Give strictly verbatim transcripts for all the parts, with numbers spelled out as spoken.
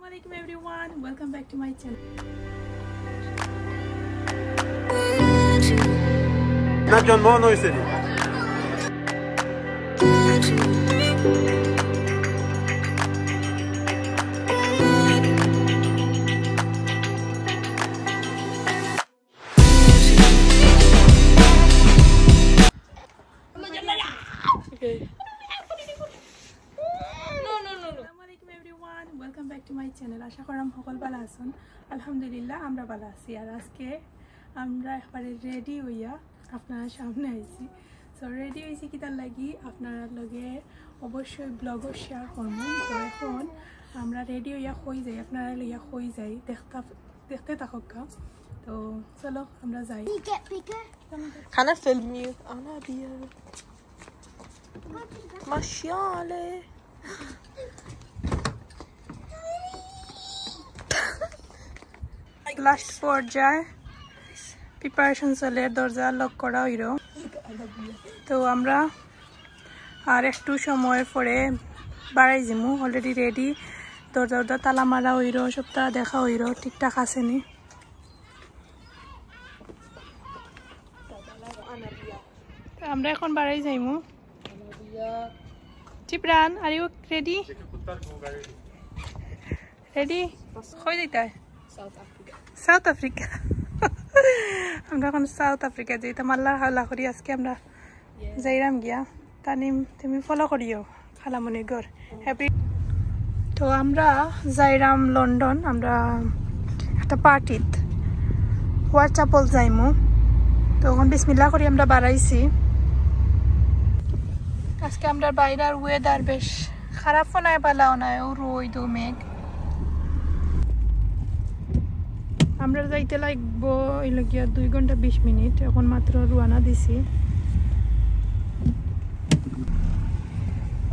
Assalamualaikum everyone, welcome back to my channel. না, জন্ম নইছে নি। Okay. No, no, no, no. Assalamualaikum everyone, welcome back to my channel. আশা করাম সকল ভালা আছইন। আলহামদুলিল্লাহ, আমরা ভালা আছি। আর আজকে আমরা একবারে রেডি হইয়া আপনারা সামনে আইছি। So রেডি হইছি কিতার লাগি, আপনারা লগে অবশ্যই ব্লগও শেয়ার করমু। তো এখন আমরা রেডি হইয়া কই যাই, আপনারা লইয়া কই যাই, দেখতা দেখতে থাকউক্কা। তো চলো আমরা যাই। Can I film you? Anabia. Mashale. Last পর্যায়ে প্রিপারেশন চলে, দরজা লক করা হইল। তো আমরা আর একটু সময় পরে বাড়াই যাইমু, অলরেডি রেডি, দরজা দরজা তালা মারা হইল, সবটা দেখা হইল ঠিকঠাক আছে নি। তো আমরা এখন বাড়াই যাইমু। Jibran, are you ready? Ready? কই যাইতায়? South Africa. আমরা এখন সাউথ আফ্রিকা যাইতাম। আল্লাহর হাওলা করি আজকে আমরা যাইরাম গিয়া। তানিম, তুমি ফলো করিও খালামণির ঘর। হ্যাপি। তো আমরা যাইরাম লন্ডন, আমরা একটা পার্টিত হোয়াইট চ্যাপেল যাইমু। তো এখন বিসমিল্লাহ করি আমরা বাড়াইছি। আজকে আমরা বাইরের ওয়েদার বেশ খারাপও নায়, ভালাও নায়, ও রইদ ও মেঘ। আমরা যাইতে লাগবো অইলো গিয়া দুই ঘন্টা বিশ মিনিট। এখন মাত্র রওনা দিছি।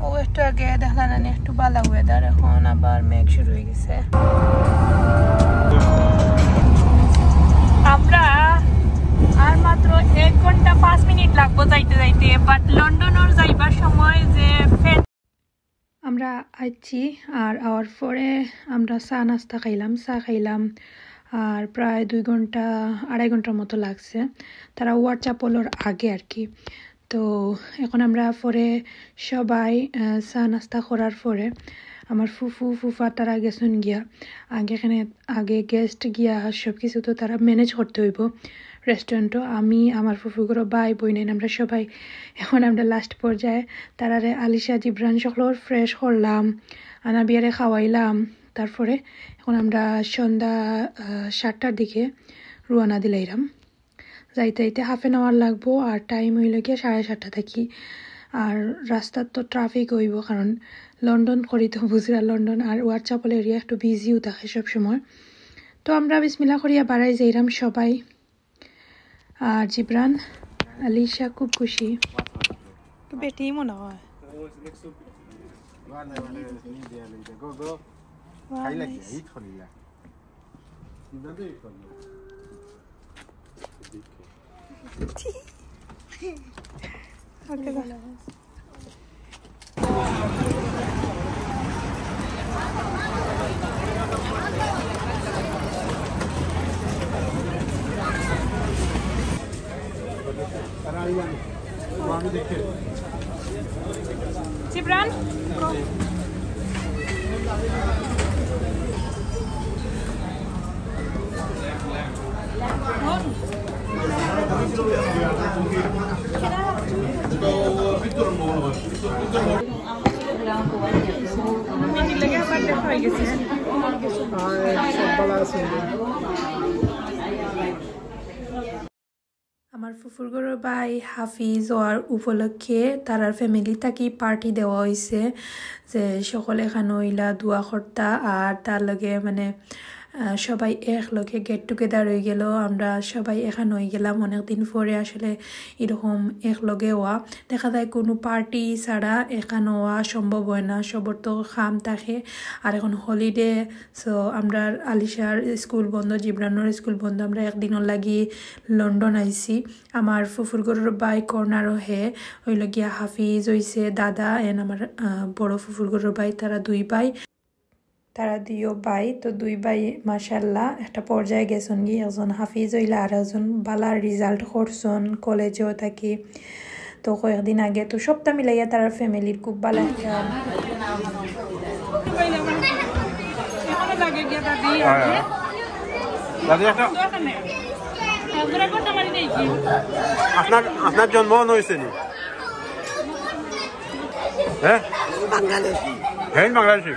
ও একটু আগে দেখলা না নি, একটু ভালা ওয়েদার, এখন আবার মেঘ শুরু হয়ে গেছে। আমরা আর মাত্র এক ঘন্টা পাঁচ মিনিট লাগবো যাইতে যাইতে, বাট লন্ডনর যাইবার সময় যে ফ্যান আমরা আইছি। আর আওয়ার পরে আমরা চা নাস্তা খাইলাম, চা খাইলাম, আর প্রায় দুই ঘন্টা, আড়াই ঘন্টার মতো লাগছে, তারা হোয়াইট চ্যাপেলর আগে আর কি। তো এখন আমরা পরে সবাই, আহ, চা নাস্তা করার পরে আমার ফুফু ফুফা তারা গেছইন গিয়া, আগে এখানে আগে গেস্ট গিয়া সব কিছু তো তারা ম্যানেজ করতে হইব রেস্টুরেন্টও। আমি, আমার ফুফুগুলো, ভাই বইনাইন, আমরা সবাই এখন আমরা লাস্ট পর্যায়ে তারারে আলিশা জিবরান সকলর ফ্রেশ করলাম, আনাবিয়ারে খাওয়াইলাম। তারপরে এখন আমরা সন্ধ্যা, আহ, সাতটার দিকে রওনা দিলাইরাম। যাইতে যাইতে হাফ অ্যান আওয়ার লাগবো, আর টাইম হইল গিয়া সাড়ে সাতটা থাকি। আর রাস্তাত তো ট্রাফিক হইব, কারণ লন্ডন করি তো বুঝরা, লন্ডন আর হোয়াইট চ্যাপেল এরিয়া একটু বিজিও থাকে সব সময়। তো আমরা বিসমিল্লাহ করিয়া বাড়াই যাইরাম সবাই। আর জিবরান, আলিশা খুব খুশি। বেটি মনে হয়। জিবরান, আমার ফুফুর ঘরর ভাই হাফিজ অওয়ার উপলক্ষে তারার ফ্যামিলি থাকি পার্টি দেওয়া হইছে, যে সকলে এখানো ইলা দোয়া করতা আর তার লগে মানে, আহ, সবাই এক লগে গেট টুগেদার হয়ে গেল। আমরা সবাই এখানো হয়ে গেলাম, অনেক দিন পরে আসলে এরকম এক লগে হওয়া। দেখা যায় কোনো পার্টি ছাড়া এখানো হওয়া সম্ভব হয় না, সবর তো কাম থাকে। আর এখন হলিডে, সো আমরা আলিশার স্কুল বন্ধ, জিবরানোর স্কুল বন্ধ, আমরা একদিনর লাগি লন্ডন আইছি। আমার ফুফুর ঘরর ভাই কর্নারও হে, হইল গিয়া হাফিজ হইছে দাদা, এন আমার, আহ, বড় ফুফুর ঘরর ভাই, তারা দুই ভাই। তারা দুইও ভাই, তো দুই ভাই মাশাআল্লাহ একটা পর্যায়ে গেছইন গি, একজন হাফিজ অইলা আর একজন বালা রেজাল্ট করছইন কলেজেও থাকি। তো কয়েকদিন আগে তো সবটা মিলাইয়া তারার ফ্যামিলির খুব বালা একটা। দাদি একটা আপনার, আপনার জন্ম হইছে নি? হ্যাঁ? বাংলাদেশি। হ্যাঁ, বাংলাদেশি।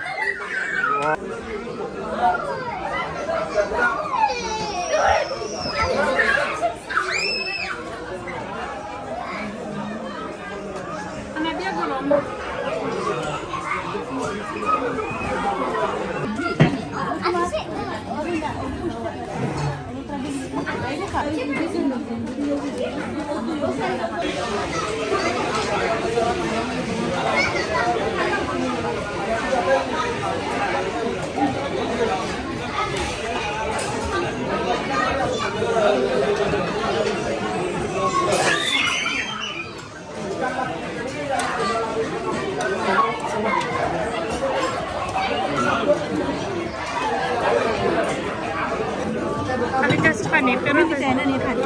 খালি টেস্ট পানি, ফেরত দেয় না, নিয়ে খালি।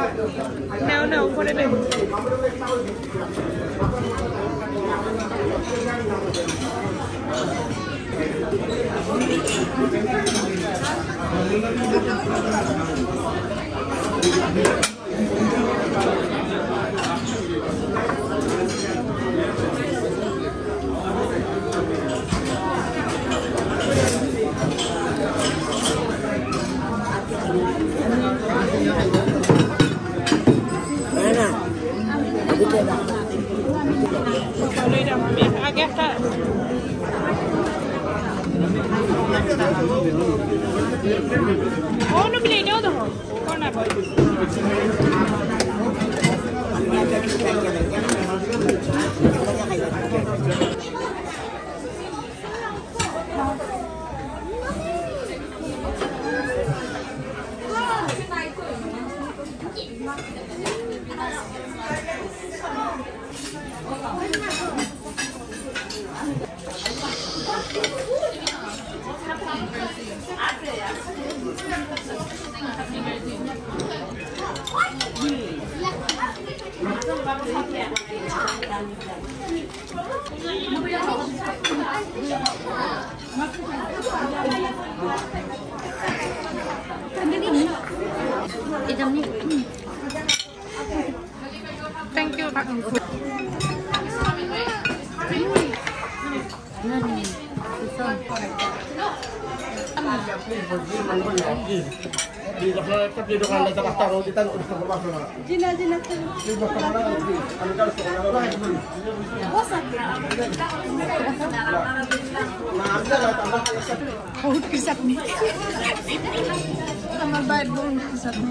নেও, নেও, উপরে নেও। Thank you, Kak. Hurut ke chutney. Amar bhai hurut ke chutney.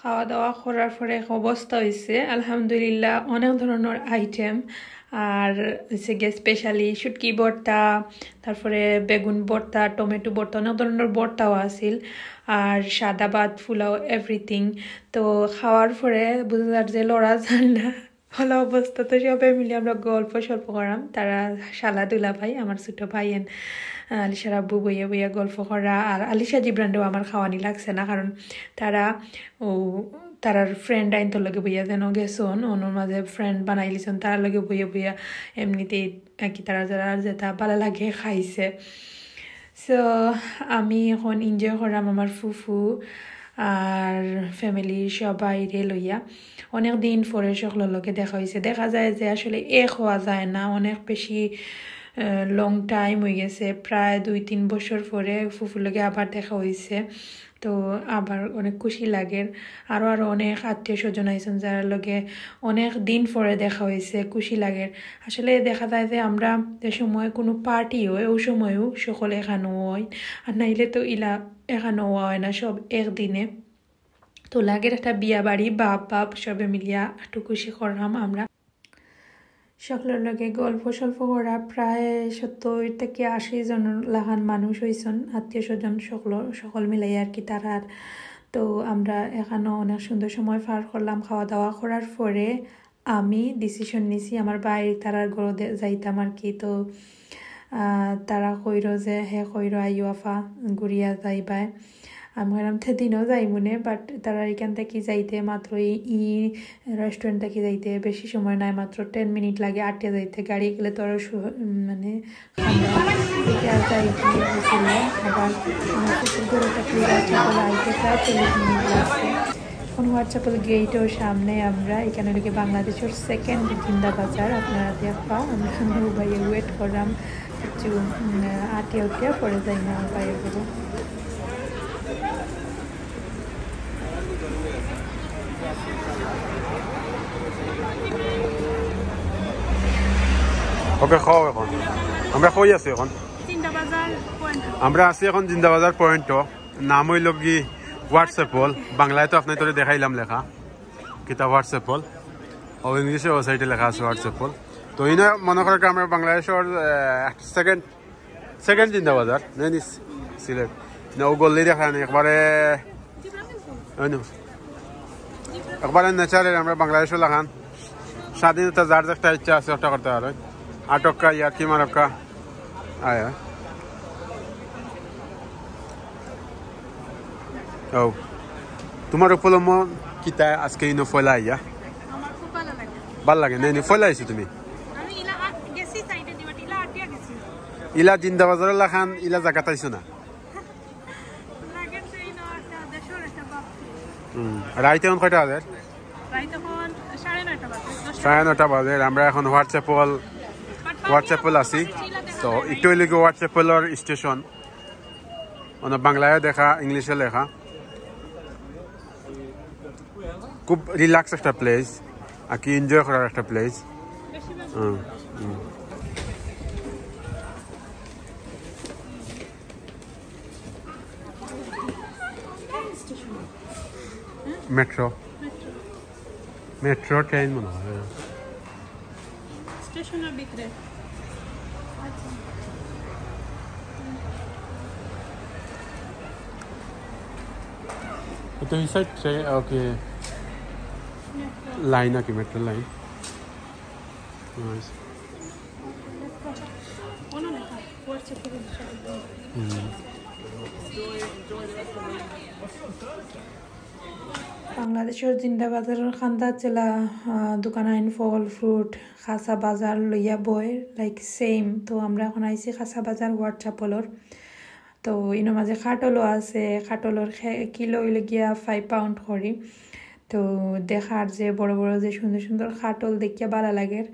খাওয়া দাওয়া করার পরে এক অবস্থা হইছে, আলহামদুলিল্লাহ, অনেক ধরনের আইটেম। আর হইছে গিয়া স্পেশালি শুটকি ভর্তা, তারপরে বেগুন ভর্তা, টমেটো ভর্তা, অনেক ধরনের ভর্তাও আছিল। আর সাদা ভাত, পোলাও, এভরিথিং। তো খাওয়ার পরে বুঝা যার যে লড়া যায় না। হলা অবস্থা। তো সবে মিলে আমরা গল্প সল্প করাম। তারা শালা দুলা ভাই, আমার ছোট ভাই এন, আহ, আলিশার আব্বু বইয়া বইয়া গল্প করা। আর আলিশা জিব্রানরেও আমার খাওয়ানি লাগছে না, কারণ তারা ও তারার ফ্রেন্ড আইন্তর লগে বইয়া যেন গেছন, অনর মাঝে ফ্রেন্ড বানাইলিছন, তারার লগে বইয়া বইয়া এমনিতেই আর কি তারা যারা আর যেটা ভালা লাগে খাইছে। সো আমি এখন এনজয় করাম আমার ফুফু আর ফ্যামিলির সবাইরে লইয়া। অনেক দিন পরে সকলর লগে দেখা হইছে। দেখা যায় যে আসলে এক হওয়া যায় না, অনেক বেশি লং টাইম হয়ে গেছে, প্রায় দুই তিন বছর পরে ফুফুর লগে আবার দেখা হয়েছে। তো আবার অনেক খুশি লাগের। আরও আরও অনেক আত্মীয় স্বজন আইছইন, যারার লগে অনেক দিন পরে দেখা হয়েছে, খুশি লাগের। আসলে দেখা যায় যে আমরা যে সময় কোনো পার্টি হয়, ওই সময়ও সকল এখানো হয়, আর নাইলে তো ইলা এখানো হয় না সব একদিনে। তো লাগের একটা বিয়া বাড়ি, বাপ বাপ সবে মিলিয়া একটু খুশি করলাম আমরা। সকলর লগে গল্প স্বল্প করা, প্রায় সত্তর থেকে আশি জন লাখান মানুষ হইছইন, আত্মীয় স্বজন সকল, সকল মিলাই আর কি তারার। তো আমরা এখানো অনেক সুন্দর সময় পার করলাম। খাওয়া দাওয়া করার পরে আমি ডিসিশন নিছি আমার ভাইর তারার ঘরো দে-, যাইতাম আর কি। তো আহ, তারা কইরো যে, হে কইরো, "আইও আফা, ঘুরিয়া যাইবায়।" আমি কইলাম, "তে দিনও যাইমুনে, but তারা এখান থাকি যাইতে মাত্র ই, ই রেস্টুরেন্ট থাকি যাইতে বেশি সময় নাই, মাত্র টেন মিনিট লাগে আটিয়া যাইতে। গাড়ি গেলে তো আরো সু-, মানে, খান্দা।" এটা আর যাই কি হয়েছিল, আবার আমার শ্বশুর ঘরে থাকি রাস্তা করে আইতে প্রায় চল্লিশ মিনিট লাগছে। এখন হোয়াইটচ্যাপেল গেটও সামনে আমরা, এখানে নাকি বাংলাদেশের সেকেন্ড জিন্দা বাজার, আপনারা দেখবা। আমরা ভাইয়া ওয়েট করলাম, কিছু উম, আটিয়া উটিয়া পরে যাই না বাইরে যাবো। ওকে, খাও এখন। আমরা কই আছি এখন? জিন্দাবাজার পয়েন্ট। আমরা আছি এখন জিন্দাবাজার পয়েন্টও। নাম হইল কি হোয়াইটচ্যাপেল। বাংলায় তো আপনার তোরে দেখাইলাম লেখা, কিতা হোয়াইটচ্যাপেল। ও ইংলিশে ও সাইডে লেখা আছে হোয়াইটচ্যাপেল। তো ইনো মনে করে আমরা বাংলাদেশের সেকেন্ড সেকেন্ড জিন্দাবাজার, নেই নি, সিলেট। না, ও গল্লি দেখা নেই, একবারে, ওই নো। একবারে ন্যাচারাল, আমরা বাংলাদেশও লাখান। স্বাধীনতা যার যেটা ইচ্ছা আছে, ওটা করতে পারে। আটক্কা, ইয়ার্কি মারক্কা। আয়, আয়। ও, তোমার উপলম্ব কিতা আজকে ইনো ফয়লা আইয়া? আমার খুব ভালো লাগে। ভালো লাগে, নেই, নেই, ফয়লা আইছো তুমি? আমি ইলা আট গেছি সাইডে দিবা, ইলা আটিয়া গেছি। ইলা জিন্দাবাজার লাখান, ইলা জাগাত আইছো না? লাগে যে ইনো একটা দেশের একটা ভাব। হুম, রাইত এখন কয়টা বাজে? রাইত এখন সাড়ে নয়টা বাজে, দশটা। সাড়ে নয়টা বাজে, আমরা এখন হোয়াইটচ্যাপেল, হোয়াইটচ্যাপেল আছি। তো একটু হইলে কি হোয়াইটচ্যাপেলের স্টেশন, মানে বাংলায় দেখা, ইংলিশে লেখা। খুব রিল্যাক্স একটা প্লেস, আর কি এনজয় করার একটা প্লেস। হুম, হুম। মেট্রো, মেট্রো ট্রেন মনে হয়। স্টেশনের ভিতরে। আচ্ছা। তো এই সাইড ট্রে-, ওকে। মেট্রো। লাইন আর কি, মেট্রো লাইন। নাইস। হুম। বাংলাদেশের জিন্দাবাজারের খান্দাত যেলা, আহ, দোকান আইন ফল, ফ্রুট, খাসা বাজার লইয়া বয়, লাইক সেম। তো আমরা এখন আইছি খাসা বাজার হোয়াইটচ্যাপেলর। তো ইনো মাঝে কাঠলও আছে, কাঠলর খে-, কিলো হইল গিয়া ফাইভ পাউন্ড করি। তো দেখার যে বড় বড় যে সুন্দর সুন্দর কাঠল দেখিয়া ভালা লাগের।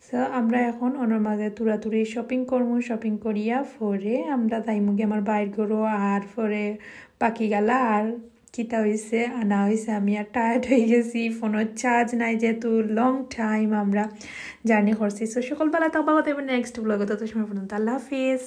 So আমরা এখন ওনার মাঝে তুরাতুরি শপিং করমু, শপিং করিয়া পরে আমরা যাইমুগি আমার ভাইর ঘরো, আর পরে বাকি গালা আর কিতা হইছে আর না হইছে, আমি আর টায়ার্ড হয়ে গেছি, ফোনর চার্জ নাই, যেহেতু লং টাইম আমরা জার্নি করছি। So সকল ভালা থাকবা, কথা নেক্সট ব্লগে, তত সময় পর্যন্ত আল্লাহ হাফিজ।